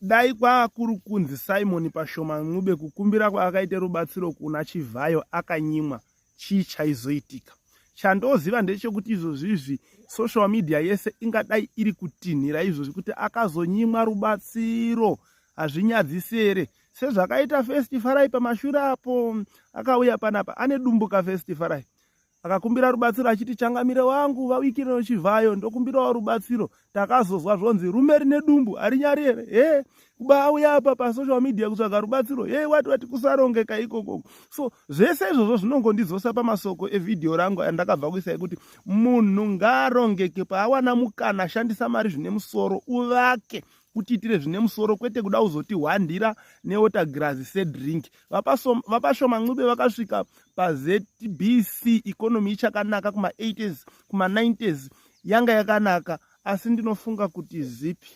Dai kwakuri kunzi Simon Pashoma Ncube kukumbira kwaakaita rubatsiro kuna Chivhayo akanyimwa, chii chaizoitika? Chandoziva ndechekuti izvozvizvi social media yese ingadai iri kutinhira izvozvi kuti akazonyimwa rubatsiro. Hazvinyadzisi here? Sezvakaita First Farai pamashure apo akauya panapa ane dumbuka First Farai. Akakumbira rubatsiro achiti changamire wangu vaWikino Chivhayo ndokumbirawo rubatsiro. Takazozwa zvonzi rume rine dumbu harinyari here? He kuba auya apa pasocial media kutsvaga rubatsiro. He wati wati kusarongeka ikoko. So zvese izvozvo zvinongondidzosa pamasoko evhidhiyo rangu andakabva kuisa ekuti munhu ngaarongeke paawana mukana shandisa mari zvine musoro uvake utiitire zvine musoro kwete kuda kuzotihwandira newater sedrink. VaPashoma Ncube vakasvika paZBC economy ichakanaka kuma-80s kuma-90s yanga yakanaka asi ndinofunga kuti zipi.